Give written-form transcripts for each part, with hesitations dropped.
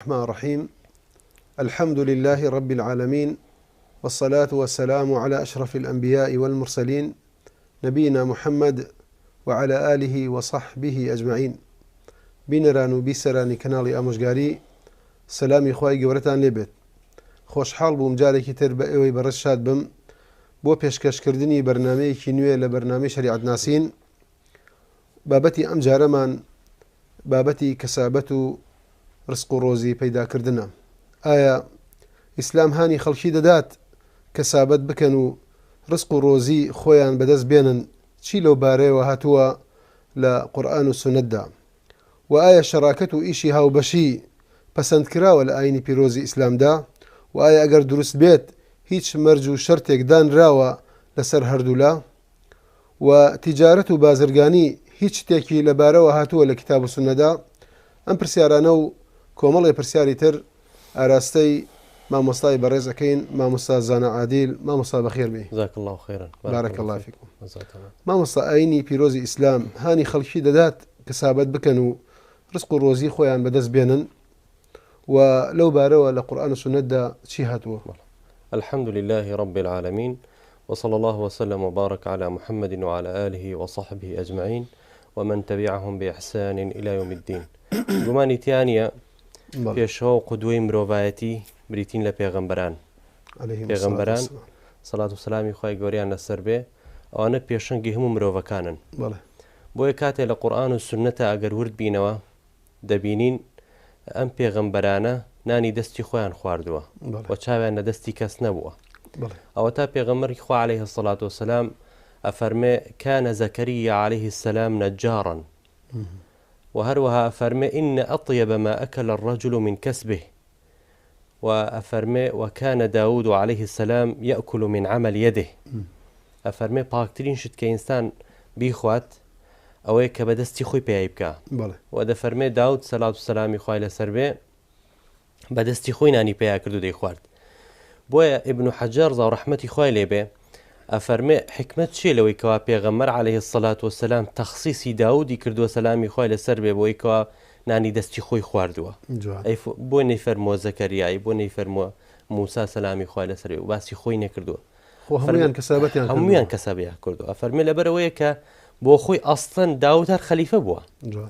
الرحمن الرحیم الحمد لله رب العالمین والصلاة والسلام على اشرف الانبیاء والمرسلین نبینا محمد وعلى آله وصحبه اجمعین بینەران و بیسەرانی کەناڵی ئامۆژگاری سەلامی خوای گەورەتان لێبێت خۆشحاڵ بووم جارێکی تر بە ئێوەی بەڕێز شاد بم بۆ پێشکەشکردنی بەرنمەیەکی نوێ لە بەرنمەی شەریعەت ناسین بابەتی ئەم جارەمان بابەتی کەسابەت و ڕزق و ڕۆزی پەیداکردنە. ئایا ئیسلام هانی خەڵکی دەدات کەسابەت بکەن و ڕزق و ڕۆزی خۆیان بەدەست بێنن، چی لەو بارەیەوە هاتووە لە قورئان و سوننەتدا؟ وە ئایا شەراکەت و ئیشی هاوبەشی پەسەندکراوە لە ئاینی پیرۆزی ئیسلامدا؟ وە ئایا ئەگەر دروست بێت هیچ مەرج و شەرتێک دانراوە لەسەر هەردوولا؟ و تیجارەت و بازرگانی هیچ شتێکی لە بارەوە هاتووە لە کتاب و سوننەدا؟ ئەم پرسیارانە و کۆمەڵێ پرسیاری تر ئاراستەی مامۆستای بەڕێز ئەکەین مامۆستا زانا عادیل مامۆستا بەخێر بێی. جزاک اللە خیرا بارک اللە فیکم. مامۆستا ئاینی پیرۆزی ئیسلام هانی خەڵکی دەدات کەسابەت بکەن و ڕزق و ڕۆزی خۆیان بەدەست بێنن و لەو بارەوە لە قورئان و سوننەتدا چی هاتووە؟ الحمد لله رب العالمین وصلی اللە وسلم وبارک علی محمد وعلی آله وصحبه اجمعین ومن تبعهم بإحسان الی یوم الدین. گومانی تیا نییە پێشەوا و قودوەی مرۆڤایەتی بریتین لە پێغەمبەران. پێغەمبەران سەڵات و سەلامی خوای گەوریان لەسەر بێ ئەوانە پێشەنگی هەموو مرۆڤەکانن. بۆیە کاتێ لە قورئان و سوننەتا ئەگەر ورد بینەوە دەبینین ئەم پێغەمبەرانە نانی دەستی خۆیان خواردووە و چاویان لە دەستی کەس نەبووە. ئەوەتا پێغەمبەری خوا عەلەیه الصلاة والسلام ئەفەرمێ کان زەکەریا عەلەیه السلام نجارا و هەروەها ئەفەرمێ إن أطيب ما أكل الرجل من كسبه و ئەفەرمێ وکان داود علیه السلام یأکل من عمل یده ئەفەرمێ پاکترین شت کە ئینسان بیخوات ئەوەیە کە بە دەستی خۆی پەیای بکا و دەفەرمێ داود سەلات و سەلامی خوای لەسەر بێ بە دەستی خۆی نانی پەیا کرد و دەیخوارد بۆیە ئیبن حەجەر ڕزا و ڕەحمەتی خوای لێ بێ ئەفەرمێ حیکمەت چیە لەوەی کەوا پێغەمبەر علیە الصلوە والسلام تەخسیسی داودی کردووە سەلامی خوای لەسەر بێ بۆی کەوا نانی دەستی خۆی خواردووە ئەی بۆ نەیفەرمووە زەکەریای بۆ نەیفەرمووە موسا سەلامی خوای لەسەر بێ و باسی خۆی نەکردووە هەمویان کەسابەتیان هەمویان کەسابیان کردووە ئەفەرمێ لەبەرەوەیە کە بۆ خۆی ئەسڵەن داود هەر خەلیفە بووە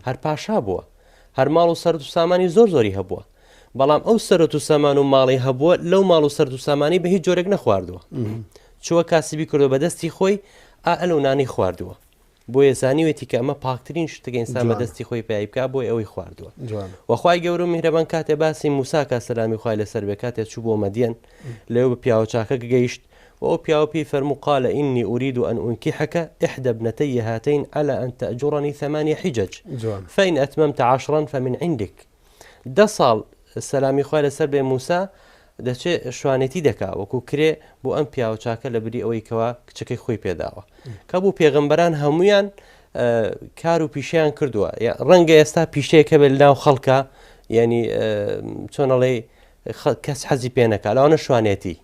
هەر پاشا بووە هەر ماڵ و سەرت و سامانی زۆر زۆری هەبووە بەڵام ئەو سەرەت و سامان و ماڵی هەبووە لەو ماڵ و سەرت و سامانی بە هیچ جۆرێک نەخواردووە چووە کاسبی کردو بە دەستی خۆی ئا ئەلو نانی خواردووە بۆیە زانیوێتی کە ئەمە پاکترین شتەکە ئینسان بە دەستی خۆی پێی بکە بۆی ئەوەی خواردووە وەخوای گەورە و میهرەبان کاتێ باسی موساکە سەلامی خوای لەسەر بێ کاتێ چوو بۆ مەدیەن لەو بە پیاوە چاکە گەیشت و ئەو پیاوە پێی فەرموو قال إني أريد أن أنكحك إحدى ابنتي هاتين على أن تأجرني ثمانية حجج فإن أتممت عشرا فمن عندك دە ساڵ سەلامی خوای لەسەر بێ موسا دەچێ شوانێتی دەکا وەکو کرێ بۆ ئەم پیاوە چاکە لە بری ئەوەی کەوا کچەکەی خۆی پێداوە کە بوو پێغەمبەران هەمویان کار و پیشیان کردووە ڕەنگە ئێستا پیشەیەکە بێت ناو خەڵکە یعنی چۆنەڵێ کەس حەزی پێ نەکا لەوانە شوانێتی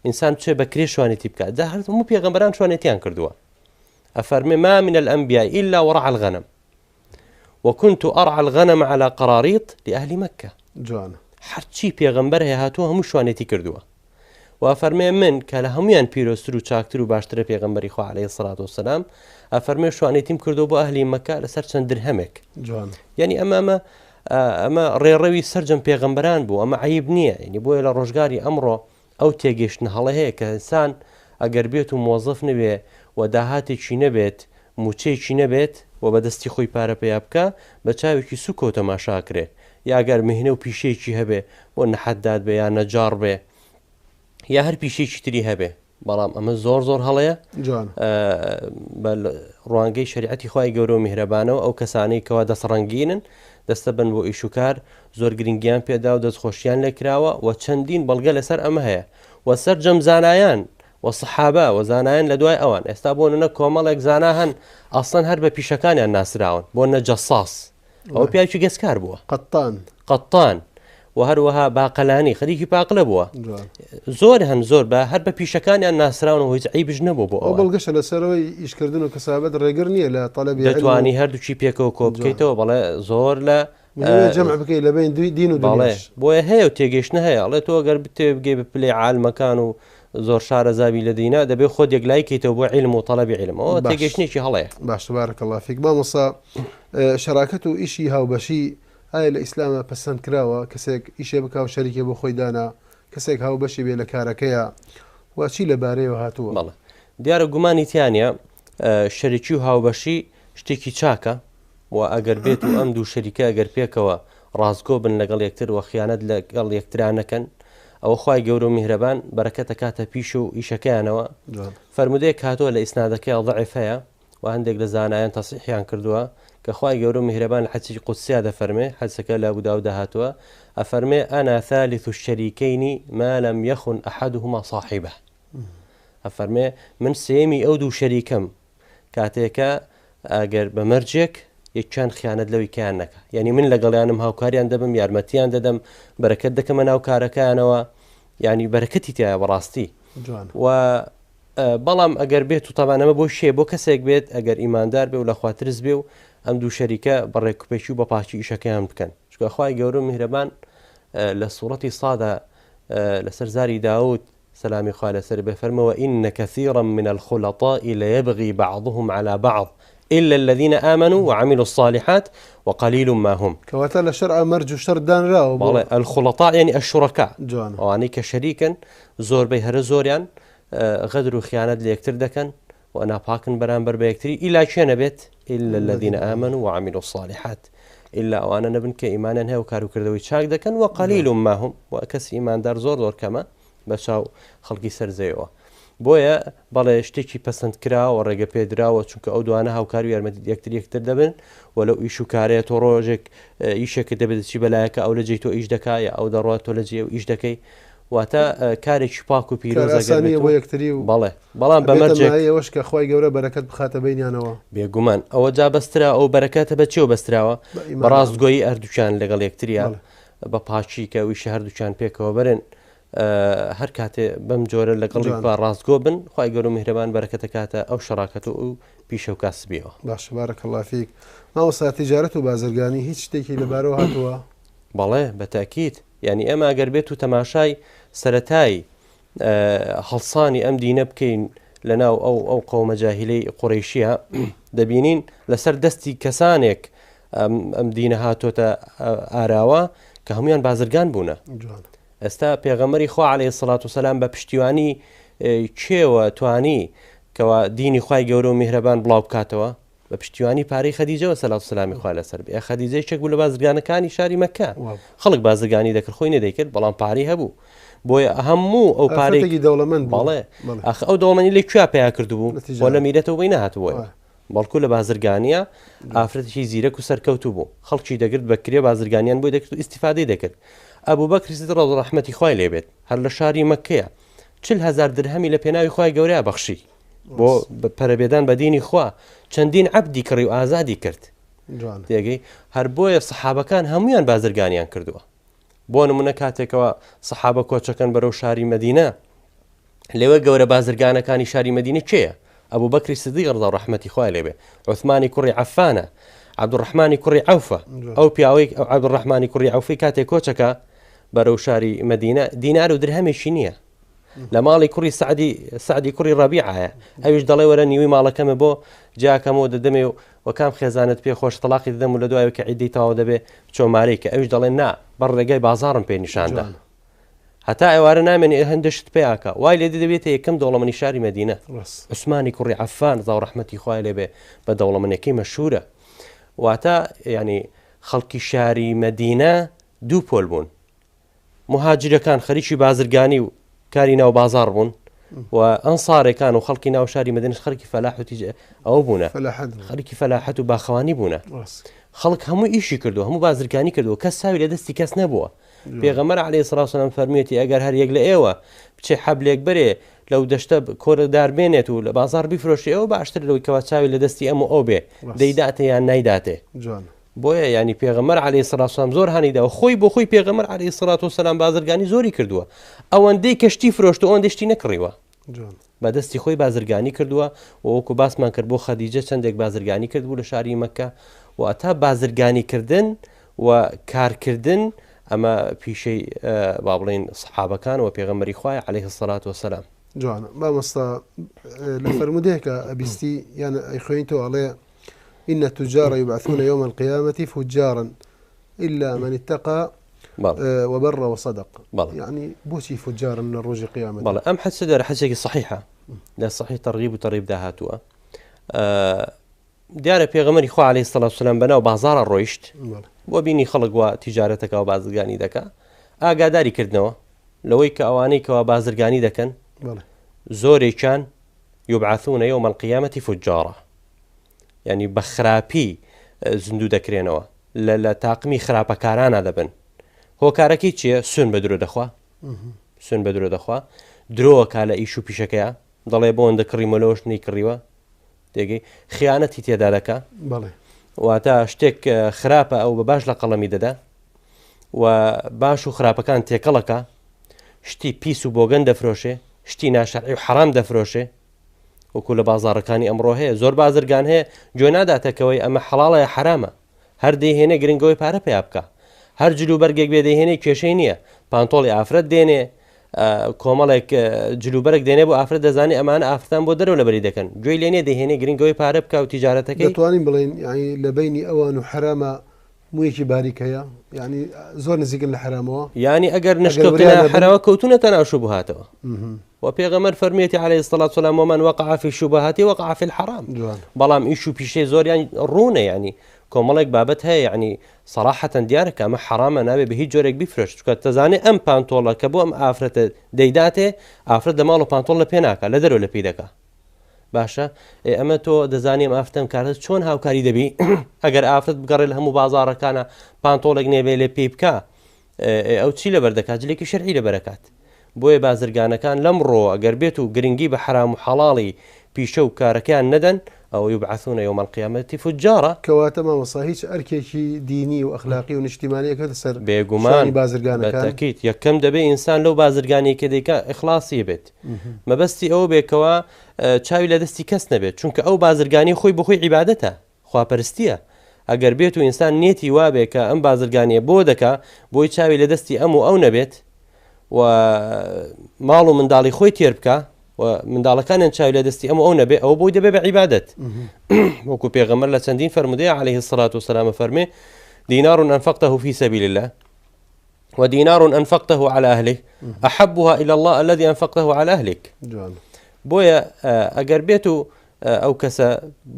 ئینسان بچێ بە کرێ شوانێتی بکات جا هەر هەموو پێغەمبەران شوانێتیان کردووە ئەفەرمێ ما من الأنبياء إلا ورعى الغنم وكنت أرعى الغنم على قراريط لأهل مكة جوانە. هەرچی پێغەمبەر هەیە هاتووە هەموو شوانێتی کردووە و ئەفەرمێ من کە لە هەمویان پیرۆزتر و چاکتر و باشترە پێغەمبەری خوا عەلەیهی سڵات وسلام ئەفەرمێ شوانێتیم کردو بۆ ئەهلی مەکە لەسەر چەند درهەمێک جوانە. یعنی ئەمە ئەمە ئەمە ڕێڕەوی سەرجەم پێغەمبەران بوو ئەمە عەیب نییە یعنی بۆیە لە ڕۆژگاری ئەمڕۆ ئەو تێگەیشتنە هەڵە هەیە کە ئینسان ئەگەر بێت و مۆزەف نەبێ و داهاتێکی نەبێت مووچەیەکی نەبێت و بە دەستی خۆی پارە پەیا بکا بە چاوێکی سووکەوە تەماشا ئەکرێ یا گەر مهنە و پیشەیەکی هەبێ بۆ نە حەداد بێ یا نەجاڕ بێ یا هەر پیشەیەکی تری هەبێ بەڵام ئەمە زۆر زۆر هەڵەیە جوانە. بە ڕوانگەی شەریعەتی خوای گەورە و میهرەبانەوە ئەو کەسانەی کەوا دەستڕەنگینن دەستە بن بۆ ئیش و کار زۆر گرنگیان پێدا و دەستخۆشیان لێکراوە و چەندین بەڵگە لەسەر ئەمە هەیە و سەرجەم زانایان و سەحابە و زانایان لە دوای ئەوان ئێستا بۆ نە کۆمەڵێک زانا هەن ئەسڵەن هەر بە پیشەکانیان ناسراون بۆ نە جەساس ئەوە پیاوێکی گەسکار بووە قەتان قەتان و هەروەها باقەلانی خەریکی پاقلە بووە زۆر هەن زۆر بە هەر بە پیشەکانیان ناسراون و هیچ عیبش نەبوو بۆ ئەو بەڵگەشە لەسەرەوەی ئیشکردن و کەسابەت ڕێگر نییە لە تەلەبی دەتوانی هەردووکی پێکەوە کۆ بکەیتەوە بەڵێ زۆر لە جەمع بکەی لە بین دین و بەڵێ بۆیە هەیە و تێگەیشتنە هەیە ئەڵێ تۆ گەر بتێ بگەی بە پلەی عالمەکان و زۆر شارەزابی لە دینە دەبێ خۆت یەکلایی کەیتەوە بۆ عیلم و تەڵەبی عیلم ئەوە تێگەیشتنێکی هەڵەیە. باشە بارک اللە فیک مامۆستا شەراکەت و ئیشی هاوبەشی ئایا لە ئیسلامە پەسەند کراوە کەسێک ئیشێ بکا و شەریکێ بۆ خۆی دانا کەسێک هاوبەشی بێ لە کارەکەیا و چی لە بارەیەوە هاتووە؟ بەڵێ دیارە گومانی تیا نییە شەریکی و هاوبەشی شتێکی چاکە و ئەگەر بێت و ئەم دوو شەریکە ئەگەر پێکەوە ڕاستگۆ بن لەگەڵ یەکتر و خیانەت لەگەڵ یەکترا نەکەن ئەوە خوای گەورە و میهرەبان بەرەکەت ئەکاتە پیش و ئیشەکەیانەوە. فەرموودەیەک هاتووە لە ئیسنادەکەی ضعف هەیە و هەندێک لە زانایان تەسحیحیان کردووە کە خوای گەورە و میهرەبان لە حەدیسی قودسیا دەفەرمێ، حەدیسەکە لە ئەبو داودا هاتووە، ئەفەرمێ، انا ثالث الشریکین ما لم یخن احدهما صاحبه، ئەفەرمێ من سێیەمی ئەو دوو شەریکەم کاتێکە ئەگەر بە مەرجێک یەکیان خیانەت لەوی کەیان نەکا یعنی من لەگەڵیانم هاوکاریان دەبم یارمەتیان دەدەم بەرەکەت دەکەمە ناو کارەکەیانەوە یعنی بەرەکەتی تایە بەڕاستی و بەڵام ئەگەر بێت و تەبانەمە بۆ شێ بۆ کەسێک بێت ئەگەر ئیماندار بێ و لە خواترس بێ و ئەم دوو شەریکە بە ڕێکوپێکی و بە پاکی ئیشەکەیان بکەن چونکە خوای گەورە و میهرەبان لە سوڕەتی سادا لەسەر زاری داود سەلامی خوا لەسەر بێ فەرمووە وان کثیرا من الخلطاء لیبغی بعضهم علی بعض الا الذین آمنوا وعملوا الصالحات وقلیل ما هم. کەواتە لە شەرعا مەرج و شەرت دانراوە بۆ. بەڵێ الخلطاء یعنی الشرکاء جوانە. ئەوانەی کە شەریکن زۆربەی هەرە زۆریان غەدر و خیانەت لە یەکتر دەکەن و ناپاکن بەرامبەر بە یەکتری ئیلا کێ نەبێت الا الذین آمنوا وعملوا الصالحات ئیلا ئەوانە نەبن کە ئیمانیان هەیە و کار و کردەوەی چاک دەکەن وقلیل ما هم و کەسی ئیماندار زۆر زۆر کەمە بە چاو خەڵکی سەر زەویەوە. بۆیە بەڵێ شتێکی پەسەند کراوە ڕێگە پێدراوە چونکە ئەو دوانە هاوکار و یارمەتی یەکتر یەکتر دەبن و لەو ئیش و کارەیە تۆ ڕۆژێک ئیشێکت دەبێت دەچی بەلایەکە ئەو لە جێی تۆ ئیش دەکا یا ئەو دەڕوات تۆ لە جێی ئەو ئیش دەکەی واتە کارێکی پاک و پیرۆزە گەر کارئاسانییە بێت بۆ و یەکتری و بەڵێ بەڵام بە ئەبێتە مەرجێک مایەی ئەوەش کە خوای گەورە بەرەکەت بخاتە بەینیانەوە. بێگومان ئەوە جا بەسترا ئەو بەرەکەتە بە چیەوە بەستراوە بە بە ئیمانەوە. ڕاستگۆیی هەردووکیان لەگەڵ یەکتریا بەڵێ. بە پاکی کە ئەویشە هەردووکیان پێکەوە بەرن هەر کاتێ بەم جۆرە لەگەڵی جوانە. با ڕاستگۆ بن خوای گەورە و میهرەبان بەرەکەتەکاتە ئەو شەراکەت و ئەو پیشە و کاسبیەوە. باشە بارک اللە فیک مامۆستا تیجارەت و بازرگانی هیچ شتێکی لەبارەوە هاتووە؟ بەڵێ بە تەئکید یانی ئێمە ئەگەر بێت و تەماشای سەرەتای هەڵسانی ئەم دینە بکەین لەناو ئەو ئەو قەومە جاهیلەی قوڕەیشیە دەبینین لەسەر دەستی کەسانێک ئەم دینە هاتۆتە ئاراوە کە هەمویان بازرگان بوونە ئێستا پێغەمبەری خوا علیە الصلوة والسلام بە پشتیوانی کێوە توانی کەوا دینی خوای گەورە و میهرەبان بڵاو بکاتەوە بە پشتیوانی پارەی خەدیجەوە سەلات و سەلامی خوا لەسەر بێ خەدیجە یەکێک بوو لە بازرگانەکانی شاری مەکە خەڵک بازرگانی دەکرد خۆی نەدەیکرد بەڵام پارەی هەبوو بۆیە هەموو ئەو پارێکی دەوڵەمەند بەڵێ ئەخ ئەو دەوڵەمەنی لە کوێ پیا کردبوو بۆ لە میرەتەوە بۆی نەهاتبووە بەڵکو لە بازرگانیە ئافرەتێکی زیرەک و سەرکەوتوو بوو خەڵکی دەگرت بە کرێ بازرگانیان بۆی دەکرد و ئیسیفادەی دەکرد ئەبوو بەکری صدیق ڕەضی ڕەحمەتی خوای لێ بێت هەر لە شاری مەککەیە 40 هەزار درهەمی لە پێناوی خوای گەورەیا بەخشی بۆ پەرەپێدان بە دینی خوا چەندین عەبدی کڕی و ئازادی کرد تێگەی هەر بۆیە سەحابەکان هەمویان بازرگانیان کردووە بۆ نمونە کاتێکەوە سەحابە کۆچەکەن بەرەو شاری مەدینە لەوێ گەورە بازرگانەکانی شاری مەدینە کێیە؟ ئەبوو بەکری سدیق ڕضا و ڕەحمەتی خوای لێبێ عوثمانی کوڕی عەفانە عەبدوڕەحمانی کوڕی عەوفە ئەو پیاوەی عەبدوڕەحمانی کوڕی عەوفی کاتێک کۆچەکە بەرەو شاری مەدینە دینار و درهەمێکی نییە لە ماڵی کوڕی سعدی سعدی کوڕی ڕەبیعایە ئەویش دەڵێ وەرە نیوی ماڵەکەمە بۆ جیاکەمەوە دەدەمێ و وە کام خێزانت پێ خۆش تەڵاقی دەدەم و لە دوایەوە کە عیدەی تەواو دەبێ بچۆ مارەی کە ئەویش دەڵێ نا بەر ڕێگای بازاڕم پێ نیشاندا هەتا ئێوارە نامێنێ هەندە شت پێیاکا وای لێ دێ دەبێتە یەکەم دەوڵەمەنی شاری مەدینە عوسمانی کوڕی عەفان ڕەزا و ڕەحمەتی خوای لێ بێ بە دەوڵەمەنەکەی مەشهورە واتە یعنی خەڵکی شاری مەدینە دوو پۆل بوون مهاجرەکان خەریکی بازرگانی و کاری ناو بازاڕ بوون و ئەنسارەکان و خەڵکی ناو شاری مەدینەش خەڵکی فەلاح و تیج ئەوە بوونە خەڵکی فەلاحەت و باخەوانی بوونە خەڵک هەموو ئیشی کردو هەموو بازرگانی کردو کەس چاوی لە دەستی کەس نەبووە پێغەمبەر علیە الصلوة والسلام فەرموویەتی ئەگەر هەر یەک لە ئێوە بچێ حەبلێک بەرێ لەو دەشتە کۆرە دار بێنێت و لە بازاڕ بیفرۆشێ ئەوە باشترە لەوەی کەوا چاوی لە دەستی ئەم و ئەو بێ دەیداتێ یان نایداتێ بۆیە یانی پێغەمبەر علیە الصلوة والسلام زۆر هانی داوە خۆی بۆ خۆی پێغەمبەر علیە الصلوة والسلام بازرگانی زۆری کردووە ئەوەندەی کەشتی فرۆشتووە ئەوەندەی شتی نەکڕیوە بە دەستی خۆی بازرگانی کردووە و وەکو باسمان کرد بۆ خەدیجە چەندێک بازرگانی کردبوو لە شاری مەککە واتە بازرگانی کردن و کارکردن ئەمە پیشەی با بڵێین سەحابەکان و پێغەمبەری خوایە علیه الصلاة والسلام. جوانە مامۆستا لە فەرموودەیەکە ئەبیستی یان ئەیخوێنیتەوە ئەڵێ إن التجار يبعثون يوم القيامة فجارا إلا من اتقى وبر وصدق يعني بۆچی فجارا لە ڕۆژی قیامەت بەڵێ ئەم حەدیسە دیارە حەدیسێکی صحیحە لە صحیح تەرغیب و تەرهیبدا هاتووە دیارە پێغەمبەری خوا علیە الصلوة والسلام بەناو بازاڕا ڕۆیشت بۆ بینی خەڵک وا تیجارەتەکە و بازرگانی دەکا ئاگاداری کردنەوە لەوەی کە ئەوانەی کەوا بازرگانی دەکەن زۆرێکیان یبعثون یوم القیامة فجارا یعنی بە خراپی زیندوو دەکرێنەوە لە تاقمی خراپەکارانە دەبن هۆکارەکەی چییە سون بە درۆ دەخوا سون بە درۆ دەخوا درۆکە لە ئیش و پیشەکەیە دەڵێ بۆ ئەندە کڕیمە لەوەش نەیکڕیوە تێگەی خیانەتی تێدا دەکا واتە شتێک خراپە ئەو بە باش لە قەڵەمی دەدا و باش و خراپەکان تێکەڵەکە شتی پیس و بۆگەن دەفرۆشێ شتی ناشەرعی و حرام دەفرۆشێ وەکو لە بازارەکانی ئەمڕۆ هەیە زۆر بازرگان هەیە گوێ ناداتەکەوەی ئەمە حەڵاڵە یا حرامە هەر دەیهێنێ گرنگەوەی پارە پەیا بکا هەر جل و بەرگێک بێ دەیهێنێ کێشەی نییە پانتۆڵی ئافرەت دێنێ کۆمەڵێک جل و بەرگ دێنێ بۆ ئافرەت دەزانێ ئەمانە ئافرەتان بۆ دەرەوە لەبەری دەکەن گوێی لێ نییە دەیهێنێ گرنگەوەی پارە بکا و تیجارەتەکەی دەتوانین بڵێین یانی لە بەینی ئەوان و حەرامە موویەکی باریک هەیە یانی زۆر نزیکن لە حەرامەوە یانی ئەگەر نەشکەوتنە حەرامە کەوتونەتە ناو شوبهاتەوە وە پێغەمبەر فەرموویەتی علیە الصلوة والسلام ومن وقع فی الشبهات وقع فی الحرام بەڵام ئیش و پیشەی زۆریان ڕوونە یعنی کۆمەڵێک بابەت هەیە یعنی سەراحەتەن دیارە کە ئەمە حرامە نابێ بە هیچ جۆرێک بیفرۆش چونکە تەزانێ ئەم پانتۆڵە کە بۆ ئەم ئافرەتە دەیداتێ ئافرەت لە ماڵ و پانتۆڵ لە پێ ناکا لە دەرەوە لە پێی دەکا باشە ئێ ئەمە تۆ دەزانی ئەم ئافرەتەم کارە چۆن هاوکاری دەبی ئەگەر ئافرەت بگەڕێ لە هەموو بازاڕەکانە پانتۆڵێک نێبێ لێ پێی بکا ئەو چی لەبەر دەکات جلێکی شەرعی لەبەرەکات بۆیە بازرگانەکان لەمڕۆوە گەر بێت و گرنگی بە حەرام و حەڵاڵی پیشە و کارەکەیان نەدەن ئەوە یبعثون یوم القیامە فجارا. کەواتە مامۆستا هیچ ئەرکێکی دینی و ئەخلاقی و نیشتیمانی ئەکەوێتە سەر بێگومان شانی بازرگانەکان؟ بەتەکید یەکەم دەبێ ئینسان لەو بازرگانیەی کە دەیکا ئیخلاصی بێت مەبەستی ئەوە بێ کەوا چاوی لە دەستی کەس نەبێت چونکە ئەو بازرگانی خۆی بۆ خۆی عیبادەتە خواپەرستیە ئەگەر بێت و ئینسان نیەتی وابێ کە ئەم بازرگانیە بۆ دەکا بۆی چاوی لە دەستی ئەم و ئەو نەبێت و ماڵ و منداڵی خۆی تێر بکە و منداڵەکانیان چاوی لە دەستی ئەم و ئەو نەبێ ئەوە بۆی دەبێ بە عیبادەت وەکو پێغەمبەر لە چەندین فەرمودەیە عليه الصلاة والسلام فەرمێ دینار أنفقته في سبيل الله ودینار أنفقته على أهلك أحبها إلى الله الذي أنفقته على أهلك بۆیە ئەگەر بێت و ئەو کەسە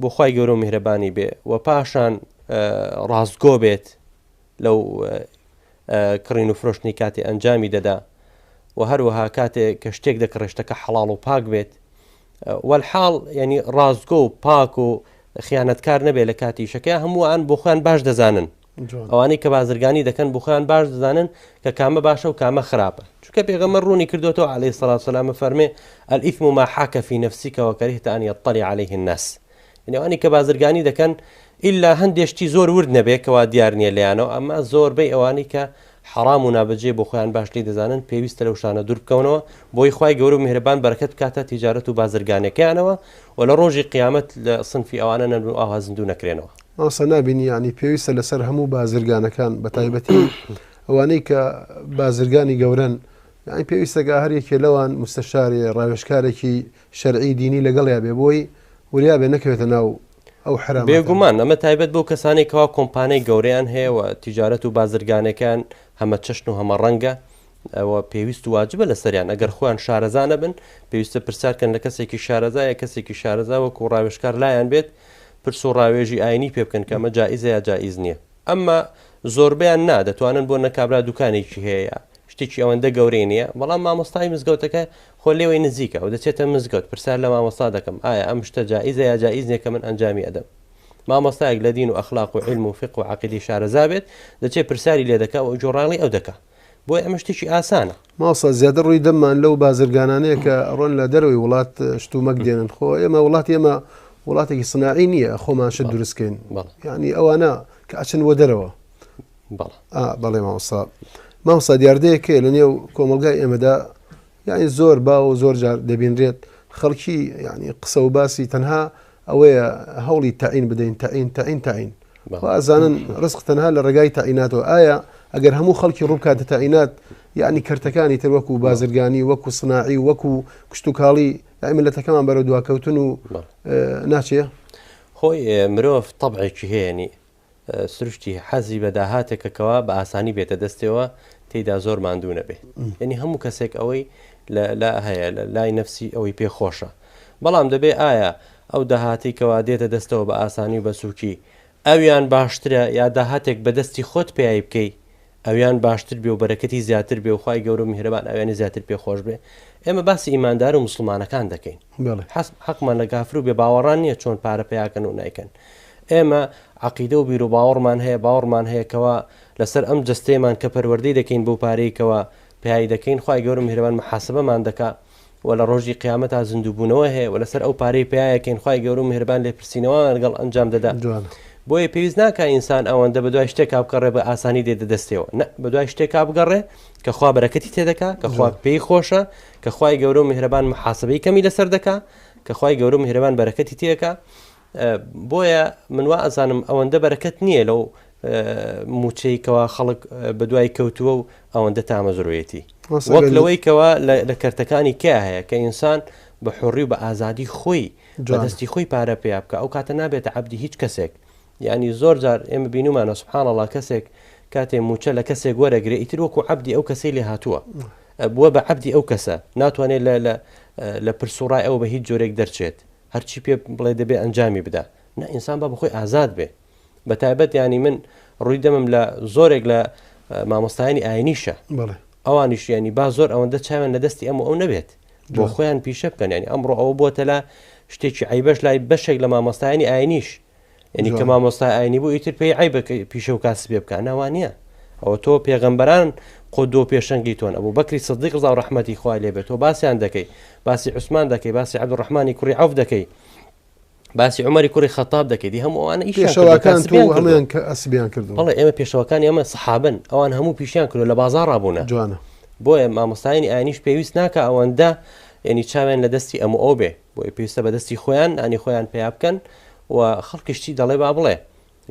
بۆ خوای گەورە و میهرەبانی بێ و پاشان ڕاستگۆ بێت لەو کڕین و فرۆشتنی کاتێ ئەنجامی دەدا و هەروەها کاتێ کە شتێک دەکڕێ شتەکە حەڵاڵ و پاک بێت وەلحاڵ یعنی ڕاستگۆ و پاک و خیانەتکار نەبێت لە کاتی ئیشەکەی هەمووان بۆ خۆیان باش دەزانن ئەوانەی کە بازرگانی دەکەن بۆ خۆیان باش دەزانن کە کامە باشە و کامە خراپە چونکە پێغەمبەر ڕوونی کردوێتەوە عەلەیهی سڵات سەلام فەرمێ الإثم ما حاک في نفسك وكرهت أن يطلع عليه الناس یعنی ئەوانەی کە بازرگانی دەکەن ئیلا هەندێک شتی زۆر ورد نەبێ کەوا دیار نییە لێیانەوە ئەمە زۆربەی ئەوانەی کە حەڕام و نابەجێ بۆ خۆیان باش لی دەزانن پێویستە لەو شتانە دوور بکەونەوە بۆی خوای گەورە و میهرەبان بەرەکەت بکاتە تیجارەت و بازرگانیەکەیانەوە و لە ڕۆژی قیامەت لە سنفی ئەوانە نەبن و ئاوا زیندوو نەکرێنەوە. مامۆستا نابینی یانی پێویستە لەسەر هەموو بازرگانەکان بەتایبەتی ئەوانەی کە بازرگانی گەورەن یانی پێویستە کە هەر یەکێ لەوان مستەشارێ ڕاوێژکارێکی شەرعی دینی لەگەڵیا بێ بۆی وریا بێ نەکەوێتە ناو ئەو حەراماتانە. بێگومان ئەمە تایبەت بەو کەسانەی کەوا کۆمپانیای گەورەیان هەیە و تیجارەت و بازرگانەکەیان هەمە چەشن و هەمە ڕەنگە ئەوە پێویست و واجبە لەسەریان ئەگەر خۆیان شارەزا نەبن پێویستە پرسیار کەن لە کەسێکی شارەزا یا کەسێکی شارەزا وەکو ڕاوێژکار لایان بێت پرس و ڕاوێژی ئاینی پێ بکەن کە ئەمە جائیزە یا جائیز نییە ئەمما زۆربەیان نا دەتوانن بۆ نە کابرا دوکانێکی هەیە یا شتێکی ئەوەندە گەورەی نییە بەڵام مامۆستای مزگەوتەکە خۆ لێوەی نزیکە و دەچێتە مزگەوت پرسیار لە مامۆستا دەکەم ئایا ئەم شتە جائیزە یا جائیز نییە کە من ئەنجامی ئەدەم مامۆستایەک لە دین و ئەخلاق و عیلم و فیقه و عەقیدەی شارەزا بێت دەچێت پرسیاری لێ دەکا و گۆڕاڵی ئەو دەکا بۆیە ئەمە شتێکی ئاسانە. مامۆستا زیاتر ڕووی دەممان لەو بازرگانانەیە کە ئەڕۆن لە دەرەوەی وڵات شتومەک دێنن خۆ ئێمە وڵاتی ئێمە وڵاتێکی سناعی نییە خۆمان شت دروست کەین یعنی ئەوانە کە ئەچن بۆ دەرەوە بەڵێ مامۆستا مامۆستا دیاردەیەک هەیە لە نێو کۆمەڵگای ئێمەدا یعنی زۆر باو و زۆر جار دەبینرێت خەڵکی یعنی قسە و باسی تەنها ئەوەیە هەوڵی تەعین بدەین تەعین تەعین تەعین. وا ئەزانن ڕزق تەنها لە ڕێگای تەعیناتەوە. ئایا ئەگەر هەموو خەڵکی ڕووبکاتە تەعینات یعنی کەرتەکانی تر وەکو بازرگانی وەکو سناعی وەکو کشتوکاڵی یعنی ملەتەکەمان بەرەو دواکەوتن و ناچێ؟ خۆی مرۆڤ تەبعێکی هەیە نی سروشتی حەزی بە داهاتێکە کەوا بە ئاسانی بێتە دەستێەوە تێیدا زۆر ماندوو نەبێ یعنی هەموو کەسێک ئەوەی لە هەیە لە لای نەفسی ئەوەی پێ خۆشە بەڵام دەبێ ئایا ئەو داهاتی کەوا دێتە دەستەوە بە ئاسانی و بە سووکی ئەویان باشترە یا داهاتێک بە دەستی خۆت پێی بکەی ئەویان باشتر بێ و بەرەکەتی زیاتر بێ و خوای گەورە و میهرەبان ئەویانی زیاتر پێ خۆش بێ ئێمە باسی ئیماندار و موسڵمانەکان دەکەین حەقمان لە کافر و بێ باوەڕان نییە چۆن پارە پیاکەن و نایکەن ئێمە عقیدە و بیر و باوەڕمان هەیە باوەڕمان هەیە کەوا لەسەر ئەم جستەیەمان کە پەروەردەی دەکەین بۆ پارەیەکەوە پیای دەکەین خوای گەورە میهرەبان محاسبەمان دەکا و لە ڕۆژی قیامەتا زیندووبوونەوە هەیە و لەسەر ئەو پارەی پیایەکەین خوای گەورە و میهرەبان لێپرسینەوەمان لەگەڵ ئەنجام دەدا. بۆیە پێویست ناکا ئینسان ئەوەندە بەدوای شتێکا بگەڕێ بە ئاسانی دێتە دەستێەوە، نە بەدوای شتێکا بگەڕێ کە خوا بەرەکەتی تێدەکا، کە خوا پێی خۆشە، کە خوای گەورە و میهرەبان محاسبەی کەمی لەسەر دەکا، کە خوای گەورە و میهرەبان بەرەکەتی تێکا. بۆیە من وا ئەزانم ئەوەندە بەرەکەت نییە لەو موچەی کەوا خەڵک بەدوای کەوتووە و ئەوەندە تامەزرۆیەتی وەک لەوەی کەوا لە کەرتەکانی کە هەیە کە ئینسان بە حڕی و بە ئازادی خۆی بەدەستی خۆی پارە پێیا بکە ئەو کاتە نابێتە عەبدی هیچ کەسێک یعنی زۆر جار ئێمە بینومانە سبحان الله کەسێک کاتێ موچە لە کەسێک وەرەگرێ ئیتر وەکو عەبدی ئەو کەسەی لێ هاتووە بووە بە عەبدی ئەو کەسە ناتوانێت لە لە پرسوڕای ئەو بە هیچ جۆرێک دەرچێت هەرچی پێ بڵێ دەبێ ئەنجامی بدا نا ئینسان با بەخۆی ئازاد بێ بە تایبەت ینی من ڕووی دەمم لە زۆرێک لە مامۆستایانی ئاینیشە ئەوانیش ینی با زۆر ئەوەندە چاویان لە دەستی ئەم و ئەو نەبێت بۆ خۆیان پیشە بکەن ینی ئەمڕۆ ئەوە بۆتە لە شتێکی عیبەش لای بەشێک لە مامۆستایانی ئاینیش یعنی کە مامۆستا ئاینی بوو ئیتر پێی عیبە پیشە و کاسبێ بکە ناوانە ئەوە تۆ پێغەمبەران قۆدۆ پێشەنگی تۆن ئەبوو بەکری سدیق ڕزا و ڕەحمەتی خوای لێ بێت تۆ باسیان دەکەی باسی عوسمان دەکەی باسی عەبدولڕەحمانی کوڕی عەوف دەکەی باسی عومەری کوڕی خەتاب دەکەی دی هەموو ئەوانە ئیشیان کردو، پێشەواکان تۆ کاسبیان کردو. هەموویان کە ئەسبیان کردو. بەڵێ ئێمە پێشەواکانی ئێمە سەحابەن ئەوان هەموو پیشیان کردو لە بازاڕا بوونە. جوانە. بۆیە مامۆستایانی ئاینیش پێویست ناکا ئەوەندە یعنی چاویان لە دەستی ئەم و ئەو بێ بۆیە پێویستە بە دەستی خۆیان نانی خۆیان پەیا بکەن و خەڵکیش چی دەڵێ با بڵێ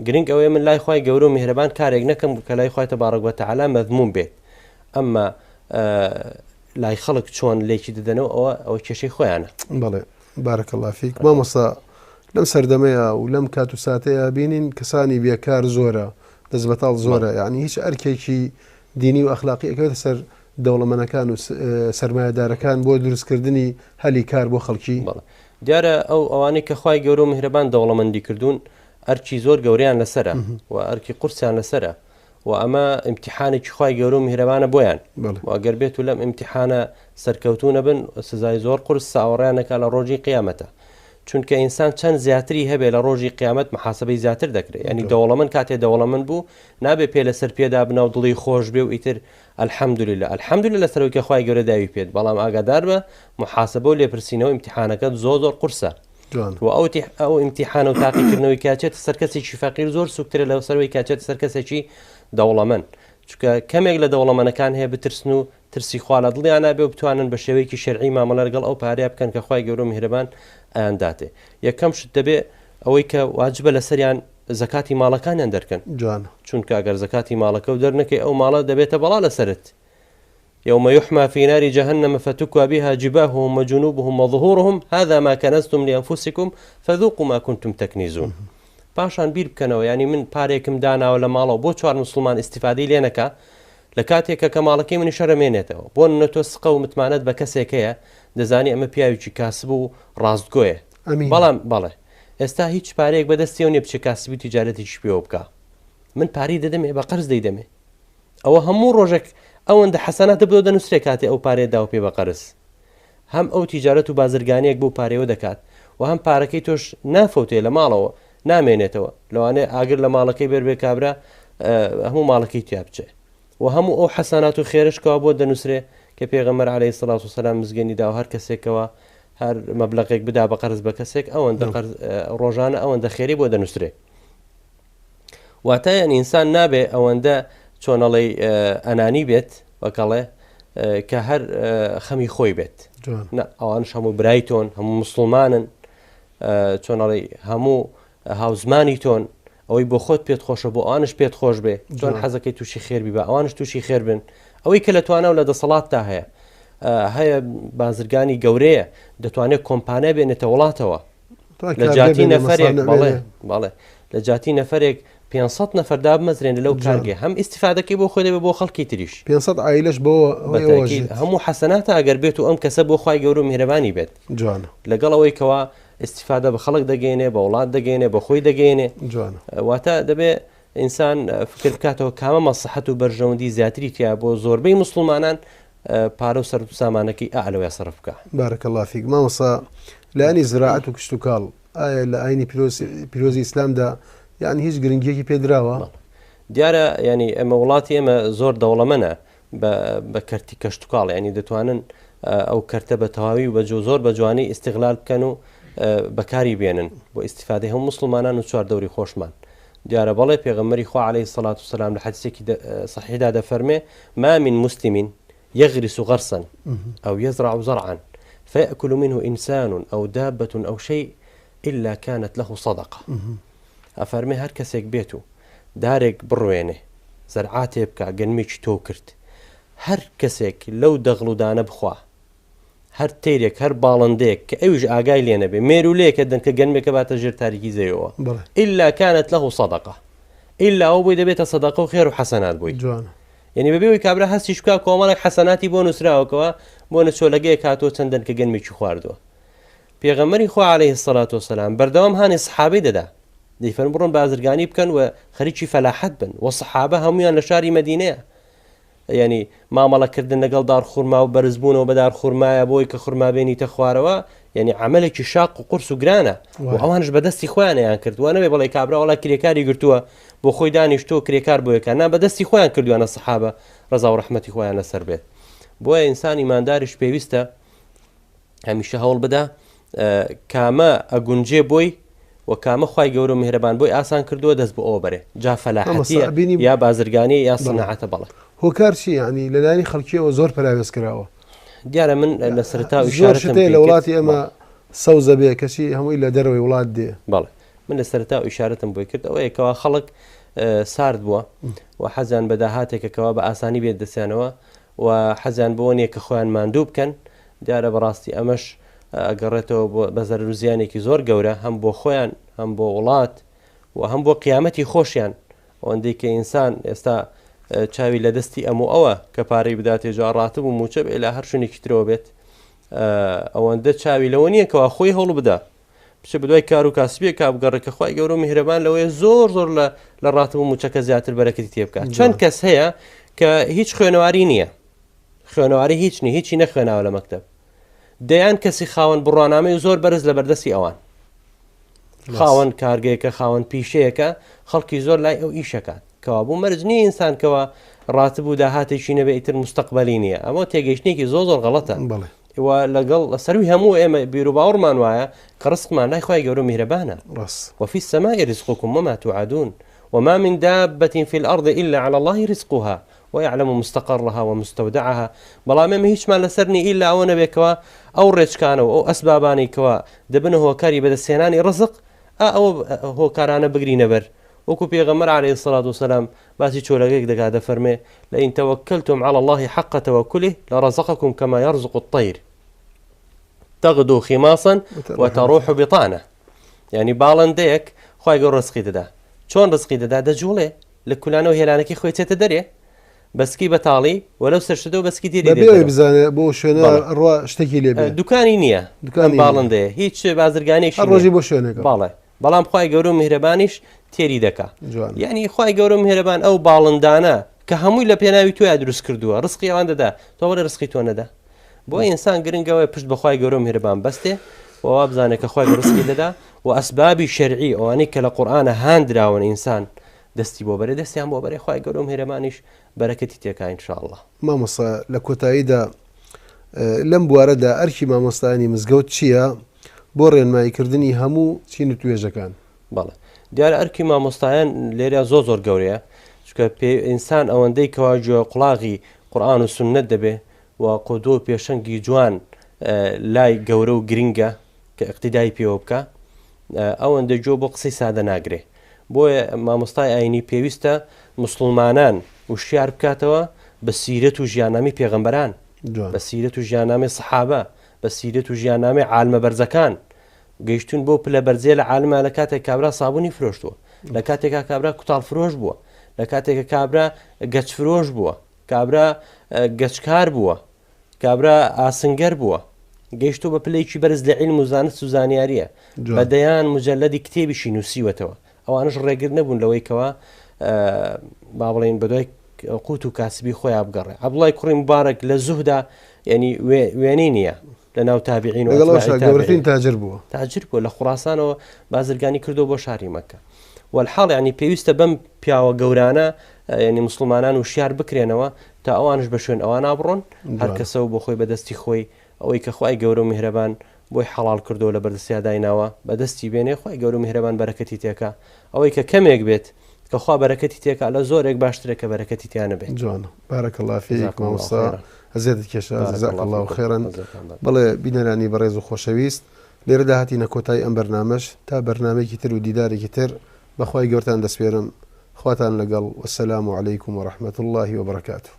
گرنگ ئەوەیە من لای خوای گەورە و میهرەبان کارێک نەکەم کە لای خوای تبارک وتعالی مەذموم بێت ئەمما لای خەڵک چۆن لێکی دەدەنەوە ئەوە ئەوە کێشەی خۆیانە. بەڵێ بارک اللە فیک مامۆستا لەم سەردەمەیە و لەم کات و ساتەیە بینین کەسانی بێکار زۆرە دەست بەتاڵ زۆرە یعنی هیچ ئەرکێکی دینی و ئەخلاقی ئەکەوێتە سەر دەوڵەمەنەکان و سەرمایەدارەکان بۆ دروستکردنی هەلی کار بۆ خەڵکی. بەڵێ دیارە ئەو ئەوانەی کە خوای گەورە و میهرەبان دەوڵەمەندی کردوون ئەرکی زۆر گەورەیان لەسەرە و ئەرکی قورسیان لەسەرە و ئەمە ئیمتیحانێکی خوای گەورە و میهرەبانە بۆیان و ئەگەر بێت و لەم ئیمتیحانە سەرکەوتوو نەبن سزای زۆر قورس چاوەڕێیان دەکات لە ڕۆژی قیامەتە چونکە ئینسان چەند زیاتری هەبێ لە ڕۆژی قیامەت محاسبەی زیاتر دەکرێت ینی دەوڵەمەند کاتێ دەوڵەمەند بوو نابێ پێ لەسەر پێدا بنا و دڵی خۆش بێ و ئیتر الحمدللە الحمدللە لەسەرەوەی کە خوای گەورە داوی پێت بەڵام ئاگادار بە محاسبە و لێپرسینەوە ئیمتیحانەکەت زۆر زۆر قورسە جوان. و ئەو تیح ئەو ئیمتیحانە و تاقیکردنەوەی کە ئەچێتە سەر کەسێکی فەقیر زۆر سوکترە لە سەرەوەی کە ئەچێتە سەر کەسێکی دەوڵەمەند چونکە کەمێک لە دەوڵەمەنەکان هەیە بترسن و ترسی خوا لە دڵیانا بێ و بتوانن بە شێوەیەکی شەرعی مامەڵە لەگەڵ ئەو پارەیە بکەن کە خوای گەورە و میهرەبان ئەیانداتێ یەکەم شت دەبێ ئەوەی کە واجبە لەسەریان زەکاتی ماڵەکانیان دەرکەن جوانە. چونکە ئەگەر زەکاتی ماڵەکەو دەرنەکەی ئەو ماڵە دەبێتە بەڵا لەسەرت یوم یحمی فی نار جهنم فتکوی بها جباههم وجنوبهم وظهورهم هذا ما کنزتم لانفسکم فذوقوا ما کنتم تکنیزون پاشان بیر بکەنەوە یانی من پارێکم داناوە لە ماڵەوە بۆ چوار موسڵمان ئیستیفادەی لێ نەکا لە کاتێکە کە ماڵەکەی منیش هەر ئەمێنێتەوە بۆ نمونە تۆ سقە و متمانەت بە کەسێک هەیە دەزانی ئەمە پیاوێکی کاسب و ڕاستگۆیە ئەمین بەڵام بەڵێ ئێستا هیچ پارەیەک بەدەستیەوە نیە بچێ کاسبی و تیجارەتێکی پێوە بکا من پارەی دەدەمێ بە قەرز دەیدەمێ ئەوە هەموو ڕۆژێک ئەوەندە حەسەناتە بۆ دەنووسرێ کاتێ ئەو پارەیە داوە پێ بە قەرز هەم ئەو تیجارەت و بازرگانیەک بەو پارەیەوە دەکات و هەم پارەکەی تۆش نافەوتێ لە ماڵەوە نامێنێتەوە لەوانەیە ئاگر لە ماڵەکەی بەر بێ کابرا هەموو ماڵەکەی تیا بچێ و هەموو ئەو حەسانات و خێرش کەوا بۆ دەنووسرێ کە پێغەمبەر عەلەیهی سڵات و سەلام مزگێنی داوە هەر کەسێکەوە هەر مەبلەغێک بدا بە قەرز بە کەسێک ئەوەندە قەرز ڕۆژانە ئەوەندە خێری بۆ دەنووسرێ واتە یانی ئینسان نابێ ئەوەندە چۆنەڵی ئەنانی بێت وەکەڵێ کە هەر خەمی خۆی بێت ئەوانش هەموو برای تۆن هەموو مسلمانن چۆنەڵی هەموو هاوزمانی تۆن ئەوەی بۆ خۆت پێت خۆشە بۆ ئەوانش پێت خۆش بێ چۆن حەزەکەی تووشی خێربی بە ئەوانش تووشی خێر بن ئەوەی کە لە توانا و لە دەسەڵاتدا هەیە هەیە بازرگانی گەورەیە دەتوانێت کۆمپانیا بێنێتە وڵاتەوە لە جاتی نەفرێک بەڵێ بەڵێ لە جاتی نەفرێک 500 نەفەر دابمەزرێن لەو کارگەی هەم ئیسیفادەکەی بۆ خۆی دەبێت بۆ خەڵکی تریش 500 عیلش بۆ هەموو حەسەناتە ئەگەر بێت و ئەم کەسە بۆ خوای گەورە و میهرەبانی بێت جوانە لەگەڵ ئەوەی کەوا ئیسیفادە بە خەڵک دەگەێنێ بە وڵات دەگەێنێ بە خۆی دەگەێنێ جوانە واتە دەبێ ئینسان فکر بکاتەوە کامە مەسڵەحەت و بەرژەوەندی زیاتری تیا بۆ زۆربەی موسڵمانان پارە و سەرت و سامانەکەی ئا لەوەیا سەرف بکا. بارک اللە فیک مامۆستا لایەنی زراعەت و کشتوکاڵ ئایا لە ئاینی پیرۆزی ئیسلامدا یعنی هیچ گرنگیەکی پێدراوە؟ دیارە ینی ئەمە وڵاتی ئێمە زۆر دەوڵەمەنە بە کەرتی کەشتوکاڵ ینی دەتوانن ئەو کەرتە بە تەواوی و بە جۆ زۆر بە جوانی ئیسیغلال بکەن و بەکاری بێنن بۆ ئیسیفادەی هەم مسلمانان و چوار دەوری خۆشمان دیارە بەڵێ پێغەمبەری خوا علیە الصلوة والسلام لە حەدیسێکی صحیحدا دەفەرمێ ما من مسلم یغرس غرسا او یزرع زرعا فیأکل منه انسان او دابة او شیء الا کانت له صدقە ئەفەرمێ هەر کەسێک بێت و دارێک بڕوێنێ زەرعاتێ بکا گەنمێکی تۆو کرد هەر کەسێک لەو دەغڵ و دانە بخوا هەر تەیرێک هەر باڵندەیەک کە ئەویش ئاگای لێ نەبێ مێروولەیەکە دەنکە گەنمێکە باتە ژێر تاریکی زەویەوە ئیلا کانت له صدقە ئیلا ئەو بۆی دەبێتە سەدەقە و خێر و حەسەنات بۆی جوانە یعنی بەبێ ئەوەی کابرا هەستیش بکا کۆمەڵێک حەسەناتی بۆ نووسراوەکەوە بۆ نەچۆلەگەیەک هاتووە چەند دەنکە گەنمێکی خواردووە پێغەمبەری خوا علیه الصلاة والسلام بەردەوام هانی سەحابەی دەدا دەیفەرموو بڕۆن بازرگانی بکەن و خەریکی فەلاحەت بن و سەحابە هەمویان لە شاری مەدینەیە یانی مامەڵە کردن لەگەڵ دارخورما و بەرزبوونەوە بە دارخورمایە بۆی کە خورما بێنیتە خوارەوە یعنی عملێکی شاق و قورس و گرانە و ئەوانش بەدەستی خۆیانیان کرد وانە بێ بڵێ کابرا وڵا کرێکاری گرتووە بۆ خۆی دانیشتووە کرێکار بۆیەکە نا بەدەستی خۆیان کردوانە سەحابە ڕەزا و ڕەحمەتی خۆیان لەسەر بێت بۆیە ئینسان ئیمانداریش پێویستە هەمیشە هەوڵ بدە کامە ئەگونجێ بۆی و کامە خوای گەورە و میهرەبان بۆی ئاسان کردووە دەست بۆ ئەوە بەرێ جا فەلاحەتیە یا بازرگانی یا سناعەتە بەڵێ. هۆکار چی یعنی لەلایەنی خەڵکیەوە زۆر پەراوێز کراوە. دیارە من لە سەرەتا زۆر شت هەیە لە وڵاتی ئێمە سەوزە بێ کەچی هەمووی لە دەرەوەی وڵات دێ. بەڵێ من لە سەرەتا ئیشارەتم بۆی کرد ئەوەیە کەوا خەڵک سارد بووە و حەزیان بە داهاتێکە کەوا بە ئاسانی بێت دەستیانەوە و حەزیان بەوە نییە کە خۆیان ماندوو بکەن دیارە بەڕاستی ئەمەش ئەگەڕێتەوە بۆ بە زەرەر و زیانێکی زۆر گەورە هەم بۆ خۆیان هەم بۆ وڵات و هەم بۆ قیامەتی خۆشیان ئەوەندەی کە ئینسان ئێستا چاوی لە دەستی ئەم و ئەوە کە پارەی بداتێ جا ڕاتب و موچە بێ لە هەر شوێنێکی ترەوە بێت ئەوەندە چاوی لەوە نییە کەوا خۆی هەوڵ بدا بچێ بەدوای کار و کاسبیەکا بگەڕێ کە خوای گەورە و میهرەبان لەوەیە زۆر زۆر لە لە ڕاتب و موچەکە زیاتر بەرەکەتی تێ بکات چەند کەس هەیە کە هیچ خوێنەواری نییە خوێنەواری هیچ نیە هیچی نەخوێناوە لە مەکتەب دەیان کەسی خاوەن بڕوانامەی زۆر بەرز لە بەردەستی ئەوان خاوەن کارگەیەکە خاوەن پیشەیەکە خەڵکی زۆر لای ئەو ئیشەکات کەوابوو مەرج نییە ئینسان کەوا ڕاتب و داهاتێکی نەبێ ئیتر مستەقبەلی نییە ئەمە تێگەیشتنێکی زۆر زۆر غەڵەتە و لەگەڵ سەروی هەموو ئێمە بیروباوەڕمان وایە کە ڕزقمان لای خوای گەورە میهرەبانە وفي السماء رزقكم وما توعدون وما من دابة في الأرض إلا على الله رزقها ويعلم مستقرها ومستودعها بەڵام ئێمە هیچمان لەسەر نیە ئیلا ئەوە نەبێ کەوا ئەو ڕێچکانە و ئەو ئەسبابانەی کەوا دەبنە هۆکاری بەدەستهێنانی ڕزق ئا ئەوە هۆکارانە بگرینە بەر وەکو پێغەمبەر علیه الصلاة والسلام باسی چۆلەکەیەک دەکات دەفەرمێ لئن توکلتم علی الله حق توکله لرزقکم کما یرزق الطیر تغدو خماصا وتروح بطانە یعنی باڵندەیەک خوای گەورە ڕزقی دەدا چۆن ڕزقی دەدا دەجوڵێ لە کولانە و هێلانەکەی خۆی چێتە دەرێ بەسکی بەتاڵی و لەو سەرشتەوە بەسکی تێری بەبێ ئەوەی بزانێ بۆ شوێنە ڕوا شتێکی لێ بێ دوکانی نییە دوکانی باڵندەیە هیچ بازرگانێکی هەر ڕۆژی بۆ شوێنێکە باڵێ بەڵام خوای گەورە و میهرەبانیش تێری دەکا یعنی خوای گەورە و میهرەبان ئەو باڵندانە کە هەمووی لە پێناوی تۆیا دروست کردووە ڕزقی ئەوان دەدا تۆ بڵێ ڕزقی تۆ نەدا بۆ ئینسان گرنگەوەی پشت بەخوای گەورە و میهرەبان بەستێ و وابزانێت کە خوای ڕزقی دەدا و ئەسبابی شەرعی ئەوانەی کە لە قورئانە هاندراون ئینسان دەستی بۆ بەرێ دەستیان بۆ بەرێ خوای گەورە و میهرەبانیش بەرەکەتی تێکا ان شاء اللە. مامۆستا لە کۆتاییدا لەم بوارەدا ئەرکی مامۆستایانی مزگەوت چییە بۆ ڕێنماییکردنی هەموو چین و توێژەکان؟ بەڵێ دیارە ئەرکی مامۆستایان لێرە زۆر زۆر گەورەیە چونکە پێ ئینسان ئەوەندەی کەوا گوێ قوڵاغی قورئان و سوننەت دەبێ و قودوە و پێشەنگی جوان لای گەورە و گرنگە کە ئیقتیدای پێوە بکا ئەوەندە گوێ بۆ قسەی سادە ناگرێ. بۆیە مامۆستای ئاینی پێویستە موسڵمانان وشیار بکاتەوە بە سیرەت و ژیاننامەی پێغەمبەران، بە سیرەت و ژیاننامەی سەحابە، بە سیرەت و ژیاننامەی عالمە بەرزەکان. گەیشتوون بەو پلە بەرزەیە لە عالما لە کاتێک کابرا سابوونی فرۆشتووە، لە کاتێکا کابرا کوتاڵ فرۆش بووە، لە کاتێکە کابرا گەچ فرۆش بووە، کابرا گەچکار بووە، کابرا ئاسنگەر بووە گەیشتووە بە پلەیەکی بەرز لە عیلم و زانست و زانیاریە بە دەیان مجلدی کتێبیشی نووسیوەتەوە ئەوانش ڕێگر نەبوون لەوەی کەوا با بڵێین بەدوای قوت و کاسبی خۆیان بگەڕێ عەبدوڵای کوڕی مبارەک لە زوهدا یعنی وێنەی نییە لە ناو تابعین و گەورەترین تاجر بووە تاجر بووە لە خوڕاسانەوە بازرگانی کردو بۆ شاری مەکە والحاڵ یعنی پێویستە بەم پیاوە گەورانە یعنی مسلمانان وشیار بکرێنەوە تا ئەوانش بە شوێن ئەوان بڕۆن هەر کەسە و بۆ خۆی بەدەستی خۆی ئەوەی کە خوای گەورە و میهرەبان بۆی حەڵاڵ کردووە لە بەردەستیا دایناوە بەدەستی بێنێ خوای گەورە و میهرەبان بەرەکەتی تێکا ئەوەی کە کەمێک بێت کە خوا بەرەکەتی تێکا لە زۆرێک باشترە کە بەرەکەتی تیا نەبێت. جوانە بارک اللە فیک جزاکم اللە مامۆستا خیرا. ئەزیەتت کێشا بارک جزاک اللە اللە فیکم خیرا ئەزیەتان بەرد. بەڵێ بینەرانی بەڕێز و خۆشەویست لێرەدا هاتینە کۆتایی ئەم بەرنامەش تا بەرنامەیەکی تر و دیدارێکی تر بەخوای گەورتان دەسپێرم خواتان لەگەڵ والسلام علیکم ورحمە اللە وبرکاته.